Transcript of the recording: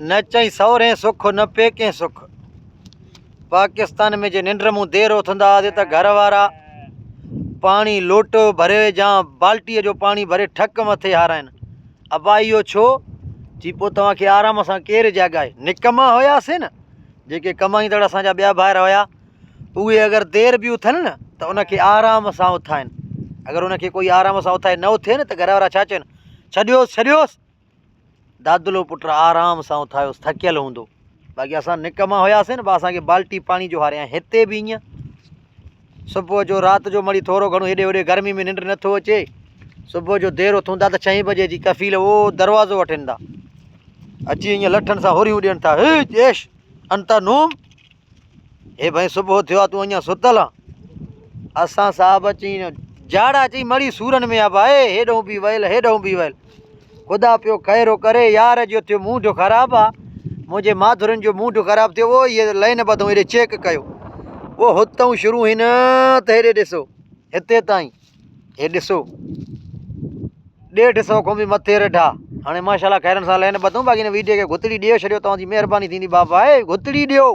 نه چئين سورهين سک نه پيڪين سک. پاڪستان ۾ جي ننڊ مون دير اٿندا هئاسين ته گهر وارا پاڻي لوٽو ڀري يا بالٽيء جو پاڻي ڀري ٺڪ مٿي هارائين. ابا اهو ڇو؟ چي پوء توهان کي آرام سان ڪير جاڳائي؟ نڪما هياسين نه، جيڪي ڪمائيندڙ اسان جا ٻيا ڀائر هيا، اهي اگر دير به اٿن نه ته ان کي آرام سان اٿائين. اگر ان کي ڪوئي آرام سان اٿائي نه اٿي نه ته گهر وارا ڇا چون؟ ڇڏيوس ڇڏيوس. دادلو پٽ آرام سان اٿايوس ٿڪيل هوندو. باقي اسان نڪما هياسين نه اسان کي بالٽي پاڻي جو هاري ۽ هتي به ائين صبح جو رات جو مڙي ٿورو گهڻو هيڏي هوڏي گرمي ۾ ننڊ نٿو اچي صبح جو دير اٿون ٿا ته ڇهين بجي جي ڪفيل او دروازو وٺين ٿا اچي ائين لٺن سان هوريون ڏين ٿا هي ايش انت نوم هي ڀئي صبح ٿيو آ تون اڃا ستل آن. اسان صاحب چئين جاڙا چئي مڙي سورن ۾ آ ڀائي هيڏهون به ويل هيڏهون به ويل. خدا پيو خير ڪري يار جو ٿيو مونڍ خراب آ. منهنجي ماڌرين جو مونڍ خراب ٿيو او هي لائن ٻڌون هيڏي چيڪ ڪيو. او هتئون شروع هن ته هيڏي ڏسو هتي تائين. هي ڏسو ڏيڍ سو کان به مٿي رڍا هاڻي ماشاءالله خيرن سان لين ٻڌون باقي هن ويڊيو کي گهتڙي ڏيو ڇڏيو توهان جي مهرباني ٿيندي بابا اي گهتڙي ڏيو.